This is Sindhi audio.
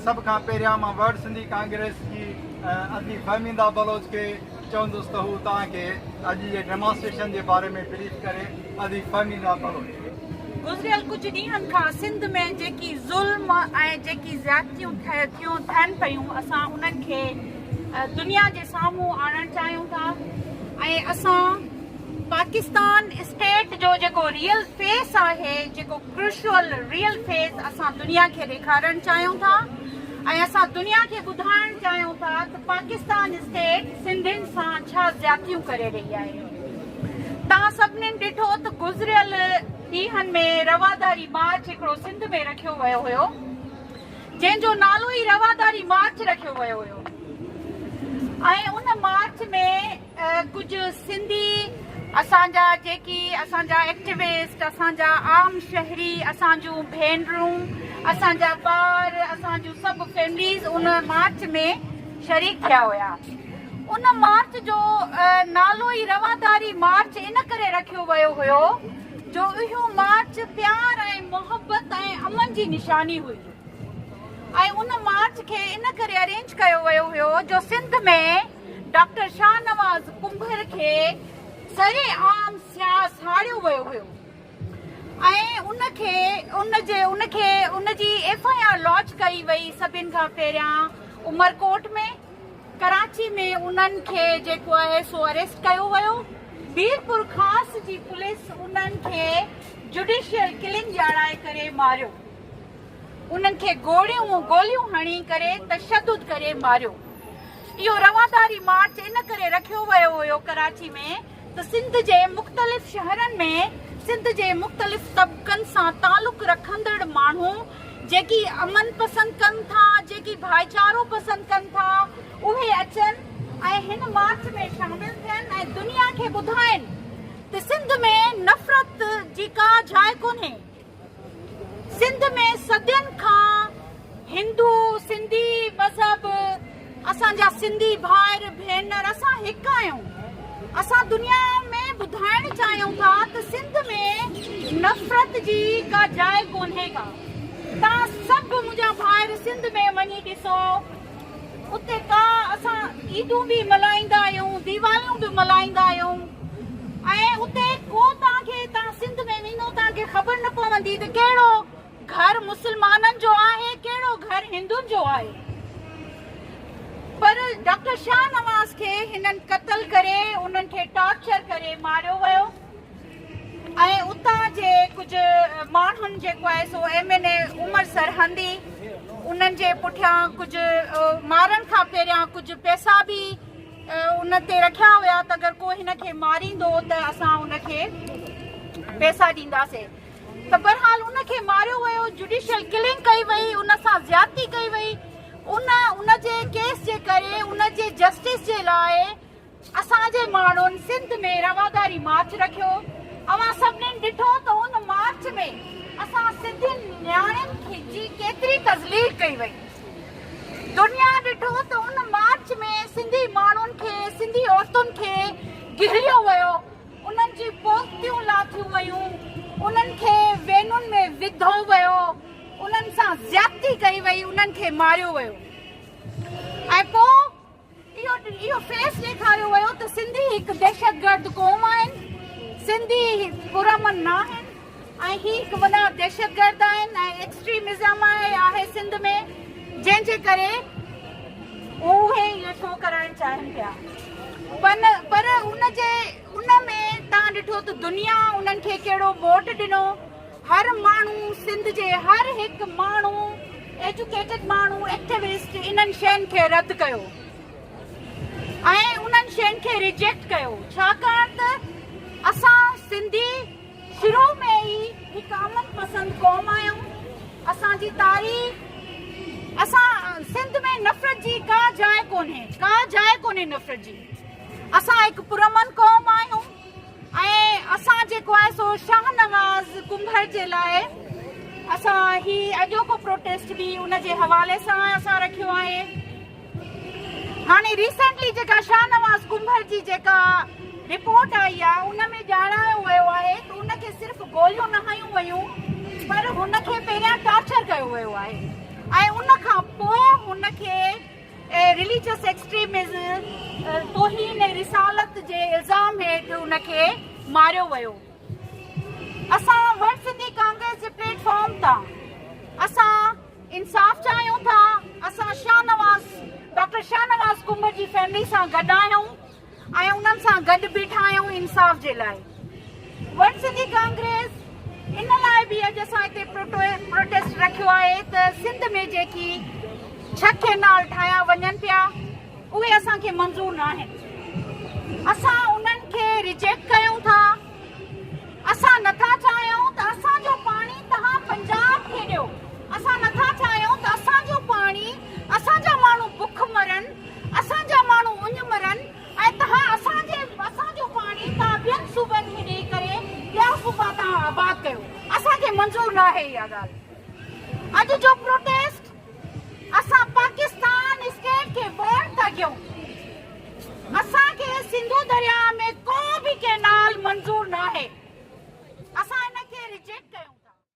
سڀ کان پهريان مان ورلڊ سنڌي ڪانگريس جي ادي فهميده بلوچ کي چوندس ته هو توهان کي اڄ جي ڊيمانسٽريشن جي باري ۾ بريف ڪري. ادي فهميده بلوچ. گذريل ڪجهه ڏينهن کان سنڌ ۾ جيڪي ظلم ۽ جيڪي زيادتيون ٿيون ٿين پيون اسان انهن کي دنيا جي سامهون آڻڻ چاهيون ٿا ۽ اسان پاڪستان اسٽيٽ جو جيڪو ريئل فيس آهي جيڪو ڪروشل ريئل فيس اسان دنيا کي ڏيکارڻ چاهيون ٿا ۽ اسان دنيا کي ٻڌائڻ چاهيون ٿا ته پاڪستان اسٽيٽ سنڌين سان ڇا زيادتيون ڪري رهي آهي. توهان سڀنين ڏٺو ته گذريل ڏينهن ۾ رواداري مارچ هڪڙو سنڌ ۾ رکيو ويو هيو جنهن جو نالو ئي رواداري مارچ رکيو ويو هيو ۽ ان مارچ ۾ ڪجهه سنڌي اسان جا جيڪي اسان جا ايڪٽيوسٽ اسان جا عام شهري اسان جون ڀينرون اسان جا ٻار اسان جون سڀ فيمليز ان مارچ ۾ شريڪ ٿيا هيا ان مارچ جو نالو ئي رواداري مارچ ان ڪري رکيو ويو هيو جو اهو مارچ پيار ۽ محبت ۽ امن جي نشاني هئي ۽ ان مارچ کي ان ڪري ارينج ڪيو ويو هيو جو سنڌ ۾ ڊاڪٽر شاهنواز ڪنڀر کي سري عام ساڙيو ويو هيو ۽ ان کي ان جي ان کي ان جي ايف I R launch ڪئي وئي سڀن کان پهريان عمرڪوٽ ۾ ڪراچي ۾ انهن کي جيڪو آهي سو اريسٽ ڪيو ويو ميرپور خاص جي پوليس انهن کي جڊيشل ڪلنگ ڄاڻائي ڪري ماريو انهن کي گوڙيون گوليون هڻي ڪري تشدد ڪري ماريو. اهو رواداري مارچ ان ڪري رکيو ويو هيو ڪراچي ۾ ته سنڌ جي مختلف شهرن ۾ سنڌ جي مختلف طبقن سان تعلق رکندڙ ماڻهو جيڪي امن پسند ڪن ٿا جيڪي ڀائيچارو پسند ڪن ٿا اهي اچن ۽ هن مارچ ۾ شامل ٿين ۽ دنيا کي ٻڌائين ته سنڌ ۾ نفرت جي ڪا جاء ڪونهي. سنڌ ۾ صدين کان هندو سنڌي مذهب اسان جا سنڌي ڀائر ڀينر اسان هڪ آهيون اسان دنيا ۾ ٻڌائڻ چاهيون ٿا ته سنڌ ۾ نفرت جي ڪا جاء ڪونهي ڪا تان سڀ منهنجا ڀائر سنڌ ۾ وڃي ڏسو اتي ڪا اسان عيدون به ملهائيندا آهيون ديواليون به ملهائيندا آهيون ۽ اتي ڪو توهان کي توهان سنڌ ۾ ويندو توهان کي خبر نه پوندي ته ڪهڙو گهر مسلمانن جو آهي ڪهڙو گهر هندن جو آهي پر ڊاڪٽر شاهنواز کي هنن قتل ڪري انهن کي ٽارچر ڪري ماريو ويو ۽ اتان جي ڪجهه ماڻهن جيڪو آهي سو M N A Umar Sirhindi انهن جي پٺيان ڪجهه مارڻ کان پهريان ڪجهه پئسا به ان تي رکيا هيا ته اگر ڪو هن کي ماريندو ته اسان ان کي پئسا ڏينداسين ته بهرحال ان کي ماريو ويو جوڊيشل ڪلنگ ڪئي وئي ان سان زيادتي ڪئي وئي ان ان جي ڪيس جي ڪري ان جي جسٽس جي لاء اسان جي ماڻهن سنڌ ۾ رواداري مارچ رکيو، اوهان سڀنين ڏٺو ته ان مارچ ۾ اسان سنڌين نياڻين جي ڪيتري تذليل ڪئي وئي. دنيا ڏٺو ته ان مارچ ۾ سنڌي ماڻهن کي، سنڌي عورتن کي گهليو ويو، انهن جي پوتيون لاٿيون ويون، انهن کي وينن ۾ وڌو ويو، انهن سان زيادتي ڪئي وئي، انهن کي ماريو ويو ۽ پوء اهو اهو فيس ڏيکاريو ويو ته سنڌي هڪ دهشتگرد قوم آهن، سنڌي پرامن ناهن ۽ هي هڪ وڏا دهشتگرد آهن ۽ ايڪسٽريمزم آهي آهي سنڌ ۾ جنهن جي ڪري اهي اهو شو ڪرائڻ چاهين پيا پن پر ان جي ان ۾ تان ڏٺو ته دنيا انهن کي ڪهڙو ووٽ ڏنو هر ماڻهو سنڌ جي هر هڪ ماڻهو ايجوڪيٽڊ ماڻهو ايڪٽيوسٽ انهن شين کي رد ڪيو ۽ انهن شين کي ريجيڪٽ ڪيو ڇاڪاڻ ته اسان سنڌي شروع ۾ ئي هڪ امن پسند قوم آهيون اسان جي تاريخ اسان سنڌ ۾ نفرت جي ڪا جاء ڪونهي ڪا جاء ڪونهي نفرت جي اسان هڪ پرامن قوم آهيون ۽ اسان جيڪو آهي سو شاهنواز ڪنڀر جي لاء اسان هي اڄوڪو پروٽيسٽ به ان جي حوالي سان اسان رکيو آهي هاڻي ريسينٽلي جيڪا شاهنواز ڪنڀر جي جيڪا رپورٽ آئي آهي ان ۾ ڄاڻايو ويو آهي ته ان کي صرف گوليون نه هنيون ويون پر هن کي پهريان ٽارچر ڪيو ويو آهي ۽ ان کان پوء هن کي رليجس ايڪسٽريمزم توهين رسالت جي الزام هيٺ ان کي ماريو ويو. اسان ورلڊ سنڌي ڪانگريس جي پليٽ فارم تان اسان انصاف چاهيون ٿا. اسان شاهنواز ڊاڪٽر شاهنواز ڪنڀر جي فيملي سان گڏ آهيون ۽ انهن سان گڏ بيٺا آهيون انصاف جي لاء. ورلڊ سنڌي ڪانگريس ان لاء به اڄ اسان هتي پروٽيسٽ رکيو آهي ته سنڌ ۾ جيڪي ڇهه ڪينال ٺاهيا وڃن پيا اهي اسان کي منظور ناهن. اسان انهن کي ريجيڪٽ ڪيون ٿا. اسان نٿا چاهيون ته اسان جو پاڻي توهان پنجاب کي ڏيو. اسان نٿا چاهيون ته اسان جو پاڻي اسان جا ماڻهو بک مرن، اسان جا ماڻهو اڃ مرن ۽ توهان اسان جي اسان جو پاڻي توهان ٻين صوبن کي ڏئي ڪري ٻيا صوبا توهان آباد ڪيو. اسان کي منظور ناهي اها ڳالهه. اڄ جو پروٽيسٽ اسان پاڪستان اسٽيٽ کي وارن ٿا ڪيون.